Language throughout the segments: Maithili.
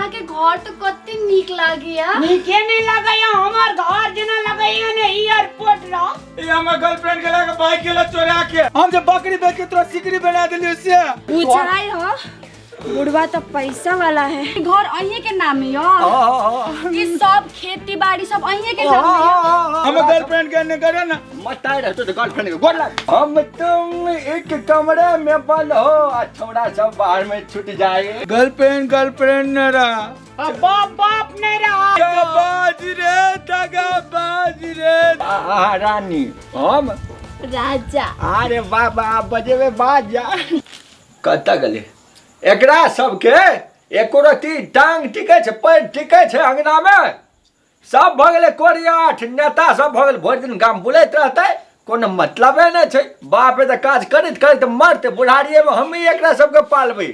अहाँके घर तऽ कते नीक लागैया। नीके नहि लगैया हमर घर, जेना लगैया ने एयरपोर्ट रह। ई हमर गर्लफ्रेंड के लगा बाइक गेला चोरा के, हम जे बकरी बेच के तोरा सिकरी बना देलियो से। बुझाइ हो बुढ़वा तो पैसा वाला है। घर अहीं के नाम है यो, ई सब खेती बाड़ी सब अहीं के नाम है यो। हमर गर्लफ्रेंड के ने करे ना मत आए रहतो तो गर्लफ्रेंड के गोड़ लग। हम तुम एक कमरे में बंद हो आ छोड़ा सब बाहर में छूट जाए। गर्लफ्रेंड गर्लफ्रेंड न रहा, बाप बाप नहीं रहा। दगाबाज रे, दगाबाज रे। आ रानी हम राजा। अरे बाबा बजेबे बाजा। कतऽ गेलै एकरा सबके? एको रत्ती टांग टिकै छै, पैर टिकै छै अंगना में? सब भऽ गेलै कोरियाठ नेता सब भऽ गेल, भरि दिन गाम बुलैत रहतै, कोनो मतलबे नहि छै। बाप रे, तऽ काज करैत करैत मरतै बुढ़ारिएमे, हमही एकरा सबके पालबै।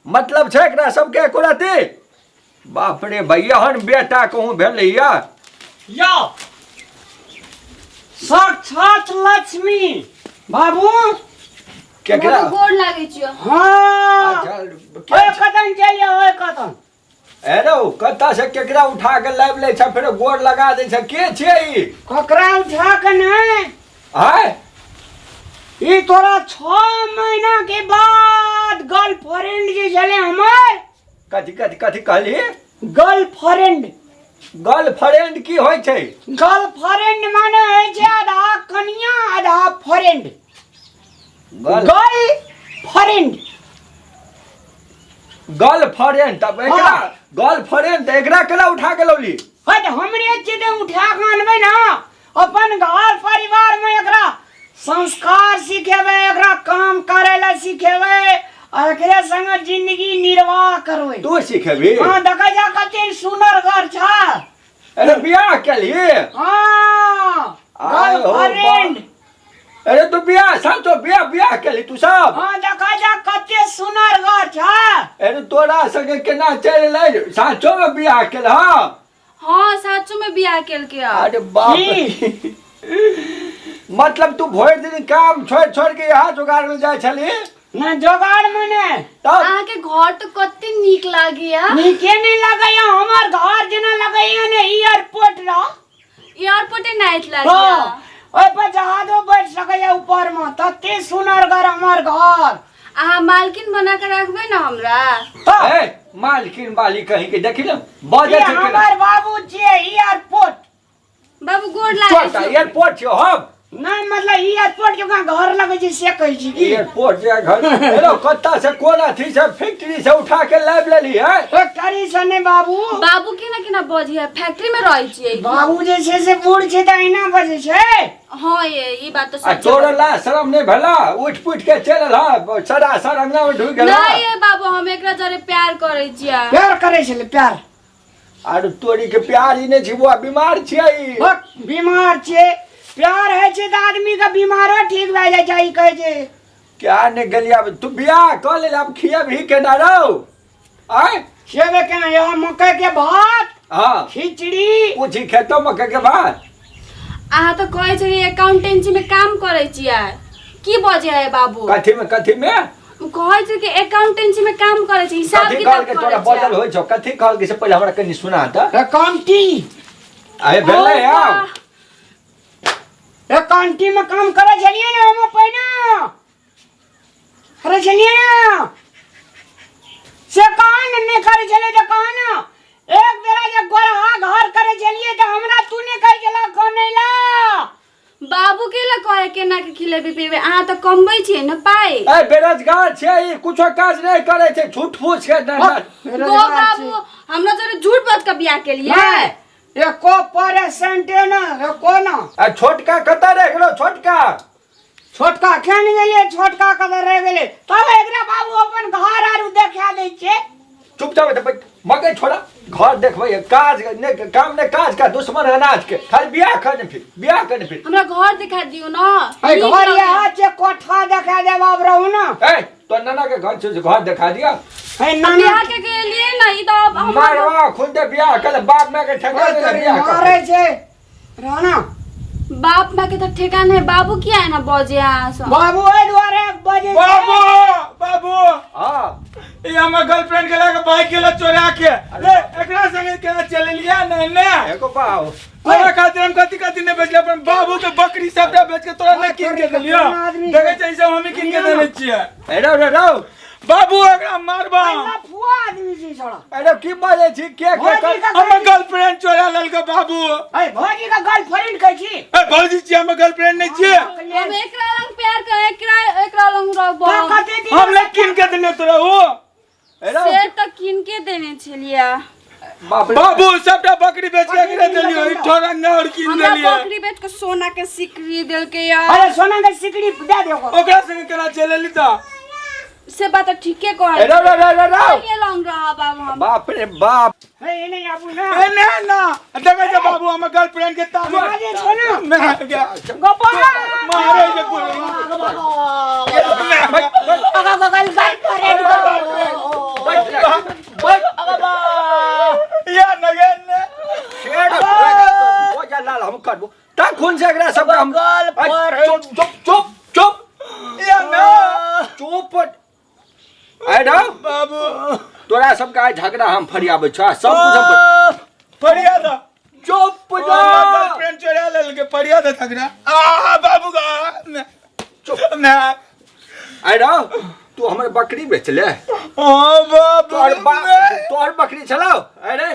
मतलब छै एकरा सबके एको रत्ती? बाप रे भैया, हन बेटा कहूँ भेलैया? यो साक्षात लक्ष्मी बाबू। केकरा गोर लागै छियो? हाँ। अच्छा, ओए कतन चलिए, ओए कतन। ए रौ, कतऽ से केकरा उठा के लाबि लै छै, फेर गोर लगा दै छै? के छियै ई? ककरा उठा के नहीं। आय ई तोरा 6 महीना के बाद गर्लफ्रेंड जे छले हमर। कथी कथी कथी कहली? गर्लफ्रेंड। गर्लफ्रेंड की होइ छै? गर्लफ्रेंड माने होइ छै आधा कनिया आधा फ्रेंड। Girl girlfriend. गर्लफ्रेंड, तब एकरा हाँ। गर्लफ्रेंड तऽ एकरा केना उठा के लौली? हट, हमरे चीज उठा के अनबै ना, अपन घर परिवार में एकरा संस्कार सिखेबै, एकरा काम करे ला सिखेबै आ एकरे संग जिंदगी निर्वाह करबै। तू सिखेबी? हाँ, देखै जा कते सुनर घर छ। अरे बियाह केलही? हाँ। आय हो। गर्लफ्रेंड। अरे तू बियाह सब तो बियाह बियाह केलही तू सब? हाँ, देखै जा कते सुनर घर छ। अरे तोरा संगे केना चलि एलै? साँचो में बियाह केलह? हाँ, साचो में बियाह केलके। अरे बाप रे। मतलब तू भरि दिन काम छोड़ि छोड़ि के यहाँ जोगाड़ में जाइ छली? ना जोगाड़ मने। तब? अहाँके घर तऽ कते नीक लागैया। नीके नहि लगैया हमर घर, जेना लगैया ने एयरपोर्ट रह। एयरपोर्टे नाइट लागैया। हाँ, ओहि पर जहाजो बैठ सकैया ऊपर में, तते सुनर घर हमर घर। अहाँ मालकिन बना के रखबै ने हमरा? तऽ ए मालकिन बाली कहीं के देखी ने बजै ई छै केना। हमर बाबू छियै एयरपोर्ट। बाबू, गोर लागै छोटा छी। एयरपोर्ट छियौ हम? नहि, मतलब एयरपोर्ट जकाँ घर लगै छै से कहै छी की। एयरपोर्ट जे घर हेलो, कत्ता से कोन अथी से फैक्ट्री से उठा के लाबि लेली है? फैक्ट्री से नहि बाबू। बाबू केना केना बजै है? फैक्ट्री में रहै छियै? बाबू जे छै से बूढ़ छै तऽ अहिना बजै छै। हाँ, ये ई बात तऽ आ सच। तोरा ला शरम नहि भेला? उठि पुठि के चलि एलह, सरा सर अंगना में ढुकि गेला। नहीं ये बाबू, हम एकरा जरे प्यार करै छियै। प्यार करै छलै प्यार। आर तोरी के प्यार ही नहि छै बुआ, बीमार छियै ई। भक, बीमार छियै? प्यार होइ छै तऽ आदमी के बीमारो ठीक भए जाइ छै, ई कहै छै। क्या ने गेलियै? आब तू बियाह कऽ लेल, आब खियबही केना रौ आय? खेबै केना? यहाँ मकई के भात, खिचड़ी। पूछी खेतो मकई के भात? अहाँ तऽ कहै छलियै अकाउंटेंसी में काम करै छियै, की बजै है बाबू? कथी में, कथी में? कहै छै कि अकाउंटेंसी में काम करै छै, हिसाब कथी किताब कहलकै करै तोरा छै। बजल होइ छौ? कथी कहलकै से पहिले हमरा कनि सुना तऽ। अकाउंटिंग। आय भेलै ओ, आब। अकाउंटिंग में काम करै छलियै ने हम पहिने, करै छलियै ने से कहाँ ने नहि करै छलियै तऽ कहाँ ने एक बेरा जे गोरहा घर करै छलियै तऽ हमरा तू नहि कहै छला गनै ला। बाबू के ला कहे केना के खिलेबी पीबे? अहाँ तऽ कमबै छियै ने पाइ। ए बेरोजगार छै ई, कुछो काज नहि करै छै, झूठ फूस के न- न- गो बाबू, हमरा जरे झूठ बात के बियाह केलियै। नहि, एको परसेंट ने, एको ना। आ छोटका कतऽ रहि गेलो छोटका? छोटका केन गेलियै? छोटका कतऽ रहि गेलै? तब एकरा बाबू अपन घर आरू देखा दै छै। चुपचाप एतऽ बैठ, मकई छोड़ा, घर देखबै। काज ने काम ने काज का, दुश्मन अनाज के। खाली बियाह कर ने फिर, बियाह कर ने फिर। हमरा घर दिखा दियौ ने। ऐ नीक घर लगैया। यहाँ छै, कोठा देखा देब, आब रहू ना। ए तो नाना के घर छै से घर देखा दिया। है नाना। बियाह के गेलियै ने ई तऽ अब हमर मारवा खुद दे बियाह कर, बाप माय के ठेका दे बियाह कर। मारै छै रहना। बाप माय के तऽ ठेकान है, बाबू किया एना बजे अहाँ सब? बाबू एहि दुआरे बजै छै। बाबू, बाबू। हाँ। ई हमर गर्लफ्रेंड के लगा बाइक गेला चोरा के रे। केना चलेलिया नै ने एगो बाव तोरा खातिर हम कथी कथी नहि बेचले अपन बाबू के बकरी सबटा बेच के तोरा नहि कीन के देलियो। देखै छै ई सब हमही कीन के देने छियै। अरे रे रौ बाबू एकरा मारबा। फुआ आदमी छी छोड़ा। अरे की बाजै छी के के हमर गर्लफ्रेंड चोरा लेलकै बाबू। ए भौजी का गर्लफ्रेंड कहै छी? ए भौजी छी, हमर गर्लफ्रेंड नहि छियै। हम एकरा लंग प्यार कर एकरा एकरा लंग रहबो। हम नहि कीन के देलियो तोरा ओ। से तऽ कीन के देने छलियै। बाबू सबटा बकरी बेच के एकरे देलियो, ई ठोरंगा और कीन देलियो। हमरा बकरी बेच के सोना के सिकड़ी देलकै यार। अरे सोना के सिकड़ी दे दे ओकरा संगे केना चलेली त? से बात त ठीके कहै। रे रे रे रे ये लंग रहा बाबू हम। बाप रे बाप। हे नहीं आबू ना। ए ना ना देखै छै बाबू हमर गर्लफ्रेंड के ताम मारे छो ना। मैं गया गोपाल मारे जे पूरा। गर्लफ्रेंड या नगन शेर हो जा लाल हम करबो तखन से एकरा सब हम चुप चुप चुप चुप या ना चुप। अरे बाबू तोरा सबके आइ झगड़ा हम फरियाबै छौ सब कुछ हम फरिया द। चुप जा। गर्लफ्रेंड चोरा लेलकै फरिया द झगड़ा। आ बाबू का चुप ना। अरे तू हमर बकरी बेचले? हां बाबू तोहर तोहर बकरी छलौ। अरे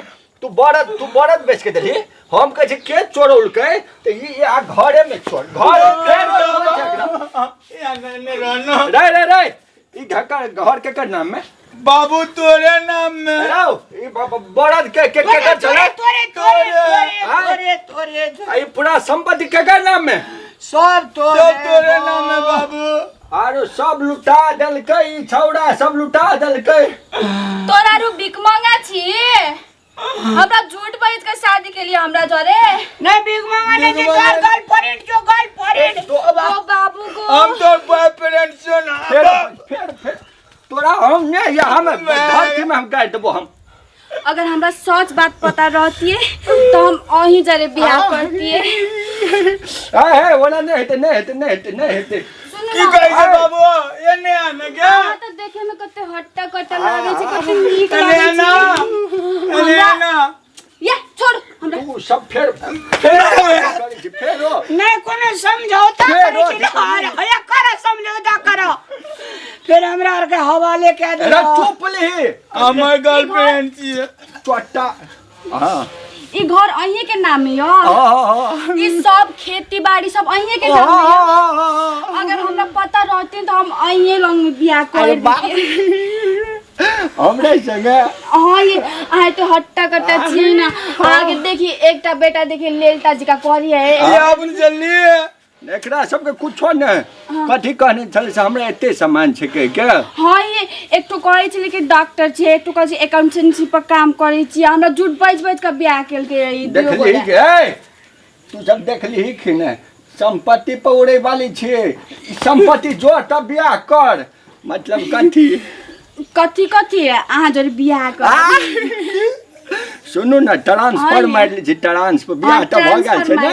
तू बड़द बेच के देली। हम कहै छी के चोरौलकै त ई आ घरे में चोर घर फेर रे रे रे ई ढका घर के कर नाम में? बाबू तोरे नाम में। रौ ई बड़द के के के कर चले? तोरे तोरे तोरे तोरे ई पूरा संपत्ति के कर नाम में? सब तोरे नाम में बाबू। आरो सब लुटा देलकै ई छौड़ा सब लुटा देलकै। तोरा रू भीख मंगा छी हमरा झूठ बाजि के शादी के लिए हमरा जरे। नहीं भीख मंगा नहीं छी तोर गर्लफ्रेंड जो गर्लफ्रेंड। ओ बाबू को हम तोर बॉयफ्रेंड छियो ना। फेर फेर फेर तोरा हम नहीं या हम धरती में हम गाड़ देबो हम। अगर हमरा सच बात पता रहती तो हम अहीं जरे बियाह करती। ए ओना नहीं हेतै नहीं हेतै नहीं हेतै नहीं हेतै। की कहै छै बाबू एने आने के? हां त देखे में कते हट्टा कट्टा लागे छै कते नीक लागे छै। एने आना ये छोड़ हमरा। तू सब फेर फेर फेर नहीं कोनो समझौता करै छै अरे हया कर समझौता करो फिर हमरा आर के हवाले के दे। अरे चुप लिही हमर गर्लफ्रेंड छियै चोटा। हां ई घर अहीं के नाम है यार। ई सब खेती बाड़ी सब अहीं के नाम है। अगर हमरा पता रहती तो हम अहीं लंग में बियाह कर देती। हमरे संगे हां ये आए तो हट्टा कट्टा छियै ना। आगे देखी एकटा बेटा देखी लेलटा जी का करी है। ये अपन जल्दी एकरा सबके कुछो ने कथी कहने छलै से हमरा एते सामान छै के के। हां ये एकटो कहै छलै कि डॉक्टर छै एकटो कहै छै अकाउंटेंसी पर काम करै छी। हमरा झूठ बाजि बाजि के बियाह केलकै ई देखली के। ए तू सब देखली कि ने संपत्ति पर उड़ै वाली छी। संपत्ति जो तब बियाह कर मतलब कथी कथी कथी है अहाँ जरे बियाह कर। सुनू ना ट्रांसफर मारि लै छी ट्रांसफर बियाह तऽ भऽ गेल छै ने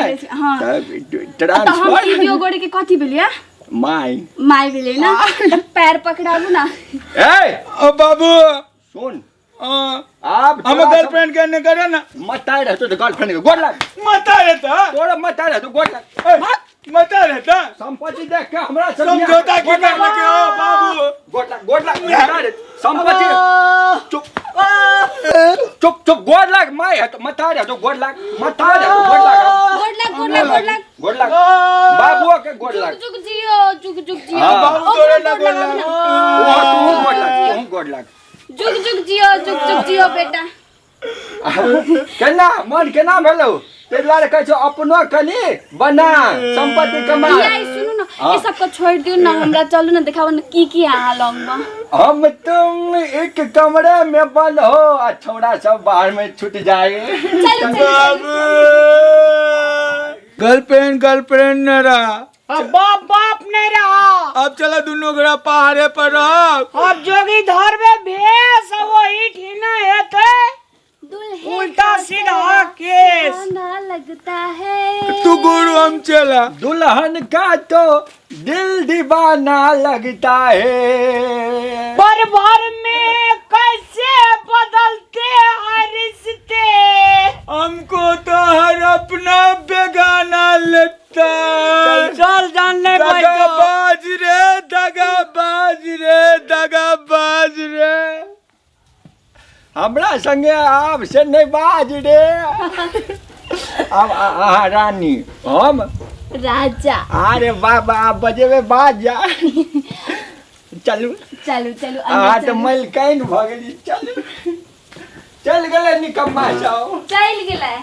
ट्रांसफर। वीडियो गोड़े के कथी भेलियै? My my भेलै ना त पैर पकड़ाबू ना। ए ओ बाबू सुन आब हम गर्लफ्रेंड के ने करे ना मत आइ रहतो त गर्लफ्रेंड के गोड़ लाग। मत आइ रहता तोरा मत आइ रहतो गोड़ लाग। मत आइ रहता संपत्ति देख के हमरा समझौता की करने के हो बाबू गोड़ लाग गोड़ लाग संपत्ति। चुप चुप चुप गोड़ लाग my है तो मत आइ रहतो गोड़ लाग मत आइ रहतो गोड़ लाग गोड़ लाग गोड़ लाग गोड़ लाग गोड़ लाग बाबू के गोड़ लाग। जुग जुग जियो जुग जुग जियो बाबू तोरे ना गोड़ लाग। तू गोड़ लाग तू गोड़ लाग जुग जुग जियो जुग जुग जियो बेटा। केना मन केना भेलौ ताहि दुआरे कहै छौ अपनो कनि बना संपत्ति कमा। ये सुनू ना ई सब को छोड़ दियो ना हमरा चलू ना देखाओ ना की की अहाँ लंग में। हम तुम एक कमरे में बंद हो आ छौड़ा सब बाहर में छूट जाए। चलू बाबू गर्लफ्रेंड गर्लफ्रेंड न रहा अब बाप बाप नहीं रहा। अब चला दोनों गोरा पहाड़े पर रह। अब जोगी धरबे भेस वही ठीना हेतै उल्टा सीधा केस ना लगता है। तू गुरु हम चला। दुल्हन का तो दिल दीवाना लगता है। पर भर में कैसे बदलते हैं रिश्ते। लेता। चल जान नहीं बजतो। दगाबाज रे, दगाबाज रे, दगाबाज रे, हमरा संगे आब से नहीं बाज रे। आब अहाँ रानी, हम राजा। अरे बाबा, आब बजेबै बाजा। चलू चलू चलू, अहाँ अंदर तऽ चलू। मलकाइन भऽ गेली। चलू, चलि गेलै निकम्मा सब। चलि गेलै।